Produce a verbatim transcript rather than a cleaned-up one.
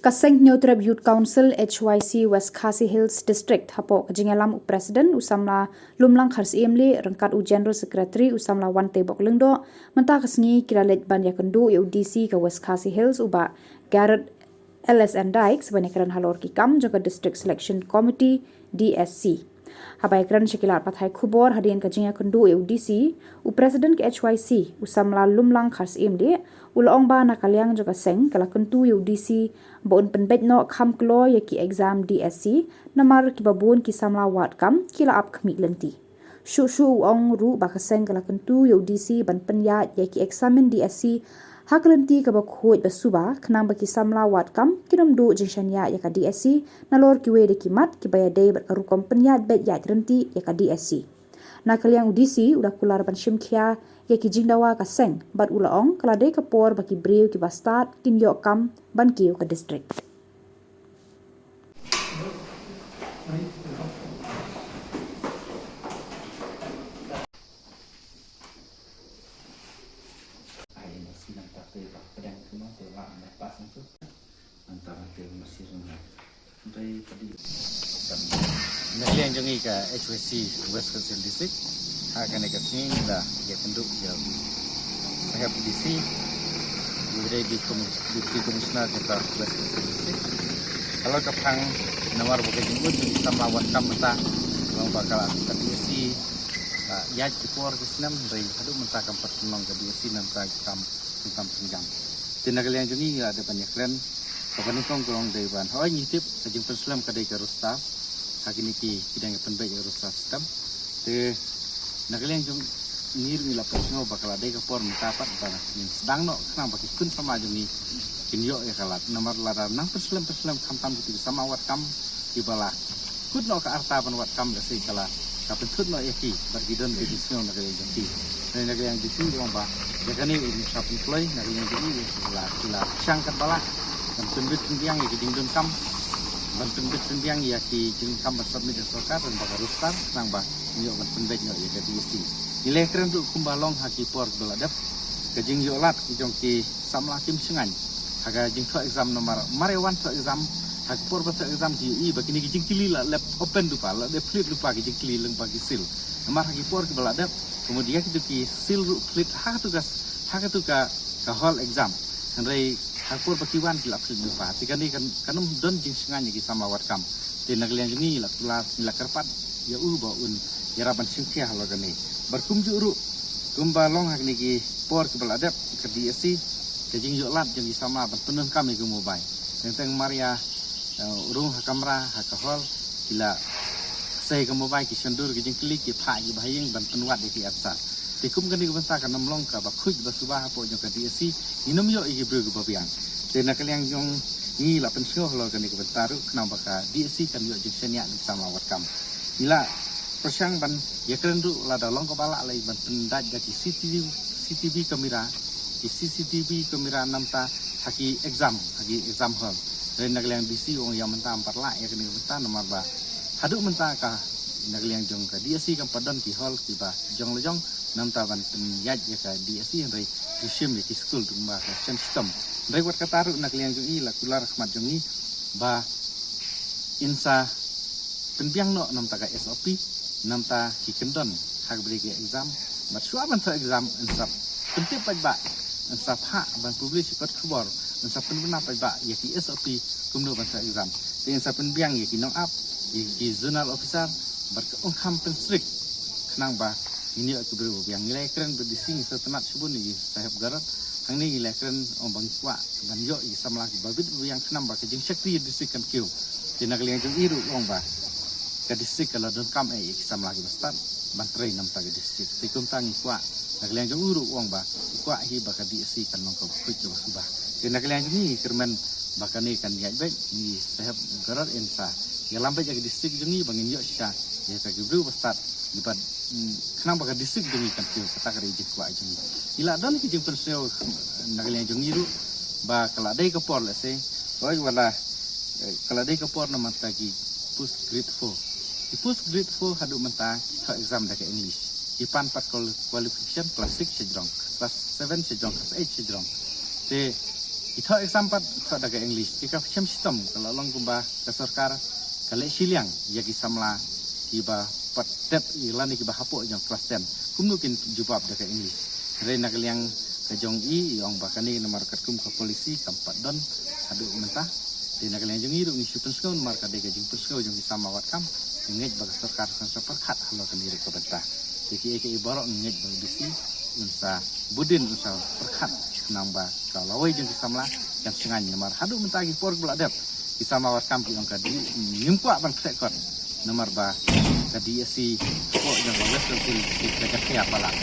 Ka Seng Hynñiewtrep Youth Council H Y C West Khasi Hills District, hapoh ka jingïalam u President u samla Lumlang Kharsyiem Lieh ryngkat u General Secretary u samla Wantebok Lyngdoh, mynta ka sngi ki la leit ban ïakynduh ïa u D C ka West Khasi Hills u Bah Garod L S N Dykes ban ïakren halor ki kam jong ka District Selection Committee, D S C. Haba ïakren sha ki lad pathai khubor hadien ka jingïakynduh ïa u D C, u President ka H Y C u samla Lumlang Kharsyiem Lieh u la ong ba na ka liang jong ka seng ka la kyntu ïa u D C ba un pynbeit noh kham kloi ïa ki exam D S C, namar kiba bun ki samla wad kam ki la ap khmih lynti. Shuh shuh u ong ruh ba ka seng ka la kyntu ïa u D C ban pynïaid ïa ki eksamin D S C ha ka lynti kaba khuid ba suba, khnang ba ki samla wad kam kin ym duh jingshaniah ïa ka D S C nalor kiwei de ki mat kiba ïadei bad ka rukom pynïaid beit ïaid ryntih ïa ka D S C. Na ka liang u D C u la kular ban shim khia ïa ki jingdawa ka seng bad u la ong ka la dei ka por ba ki briew kiba stad kin ïoh kam ban kiew ka district. Na ka liang jong ngi ka H Y C West Khasi Hills District, ha kane ka sngi ngi la ïakynduh ïa u Saheb D C, u dei Deputy Com-, Deputy Commissioner jong ka West Khasi Hills District. Halor ka phang namar ba ka jingud jong ki samla wad kam mynta, long ba ka la ka D S C, ah, ïaid ki por ki snem, hynrei haduh mynta kam pat pynlong ka D S C namar ka kam pyntam pynjam. Te na ka liang jong ngi ngi la dep ban ïakren, kaba nyngkong ka long dei ban, hooid ngi tip ka jingpynslem ka dei ka roster, ha kine ki, ki dang pynbeit ïa ka roster system. Te na ka liang jong ngi ruh ngi la pynsngew ba ka la dei ka por mynta pat ba ngin sdang noh khnang ba ki khun samla jong ngi kin ïoh ïa ka lad. Namar lada nang pynslem pynslem khamtam kito ki samla wad kam kiba la kut noh ka rta ban wad kam, lehse ka la ka pynthut noh ïa ki bad ki don ka jingsngew na ka liang jong ki. Hynrei na ka liang jong ki ruh ba ïa kane in sa pynkloi na ka liang jong ki, la ki la shang katba lah ban pynbit pynbiang ïa ki jingdonkam, ban pynbit pynbiang ïa ki jingdonkam ban submit ïa sorkar, ban ba ka roster khnang ba ngin ïoh ban pynbeit noh ïa ka D S C. Ngi la kren ruh kumba long ha ki por ba la dep, ka jingïoh lad ki jong ki samla kim shngaiñ ha ka jingthoh exam namar mar ïa wan thoh exam, ha ka por ba thoh exam ki ïohi ba kine ki jingkylli la lep open lypa, la dep phlit lypa ki jingkylli lyngba ki seal. Namar ha ki por kiba la dep, kumba ïa kito ki seal ruh phlit ha katu ka, ha katu ka, ka hall exam. Hynrei ha ka por ba ki wan ki la phlit lypa. Te kane kan, kan ym don jingshngaiñ ïa ki samla wad kam. Te na ka liang jong ngi ngi la kular, ngi la kyrpad ïa u ba un ïarap ban shim khia halor kane. Bad kumjuh ruh kumba long ha kine ki por kiba la dep ka D S C, ka jingïoh lad jong ki samla ban pyndonkam ïa ki mobile. Teng teng mar ïa, eh, rung ha kamra, ha ka hall, ki la sei ka mobile, ki shondur ki jingkylli, ki phah ki bahaïing ban pynwad ïa ki answer. Te kum kane ka bynta kan ym long kaba khuid ba suba hapoh jong ka D S C, ngin ym ïoh ïa ki briew kiba biang. Te na ka liang jong ngi la pynsngew halor kane ka bynta ruh khnang ba ka D S C kan ïoh jingshaniah na ki samla wad kam. Ngi la pyrshang ban ïakren ruh lada long kaba lah lei ban pyndait da ki C C T V, C C T V camera, ki C C T V camera namar ha ki exam, ha ki exam hall. Hynrei na ka liang D C u ong ïa mynta ym pat lah ïa kane ka bynta namar ba haduh mynta ka na ka liang jong ka D S C kam pat don ki hall kiba jong la jong namar ban pynïaid ïa ka D S C, hynrei ki shim ïa ki skul dang ba ka shen shitom. Hynrei wat kata ruh na ka liang jong i la kular khmat jong i ba in sa pynbiang noh namar ka S O P namar ki kyndon ha kaba dei ka exam. Bad shuwa ban thoh exam in sa pyntip paidbah, in sa phah ban publish kot khubor, in sa pynbna paidbah ïa ki S O P kumno ban thoh exam. Te in sa pynbiang ïa ki nongap, ïa ki zonal officer bad ka ong kham pynstrict khnang ba ngin ïoh ki briew ba biang. Ngi la ïakren bad D C, ngi sngewtynnat shibun ïa i Saheb Garod. Hangne ngi la ïakren ong ba ngi kwah ban ïoh ïa ki samla kiba bit ba biang khnang ba ka jingshakri ïa D C kan kiew. Te na ka liang jong i ruh ong ba ka district ka la donkam eh ïa ki samla kiba stad ban trei namar ka district. Te kumta ngi kwah, na ka liang jong u ruh u ong ba u kwah hi ba ka D S C kan long kaba khuid kaba suba. Te na ka liang jong ngi ngi kyrmen ba kane kan ïaid beit, ngi Saheb Garod in sa ïalam beit ïa ka district jong ngi ba ngin ïoh shisha ïa kita ki briew ba stad, ïa ba, mm, khnang ba ka district jong ngi kan kiew, kata ka dei jingkwah jong ngi. Ngi la don ki jingpynsngew na ka liang jong ngi ruh ba ka la dei ka por lehse, hooid wat la, eh, ka la dei ka por namar ta ki post grade four. Ki post grade four haduh mynta ki thoh exam da ka English. Ki pan pat qual-, qualification class six shajrong, class seven shajrong, class eight shajrong. Te Ki thoh exam pat thoh da ka English, te ka pyrshah shitom ka la long kumba ka sorkar ka leh shiliang ïa ki samla kiba pat dep ïa lane kiba hapoh jong klas ten. Kumno kin jubab da ka English? Hynrei na ka liang ka jong i, i ong ba kane namar katkum ka policy kam pat don haduh mynta. Te na ka liang jong i ruh ngi shu pynsngew namar ka dei ka jingpynsngew jong ki samla wad kam. Ngi ngeit ba ka sorkar kan sa pyrkhat halor kane ruh ka bynta. Te kiei kiei baroh ngi ngeit ba ka D C un sa bud in, un sa pyrkhat, khnang ba ka lawei jong ki samla kan shngaiñ namar haduh mynta ki por kiba la dep ki samla wad kam ki ong ka D, ngim kwah ban khreh kot namar ba ka D S C hapoh jong ka West Jaiñtia Hills ka jaka palat.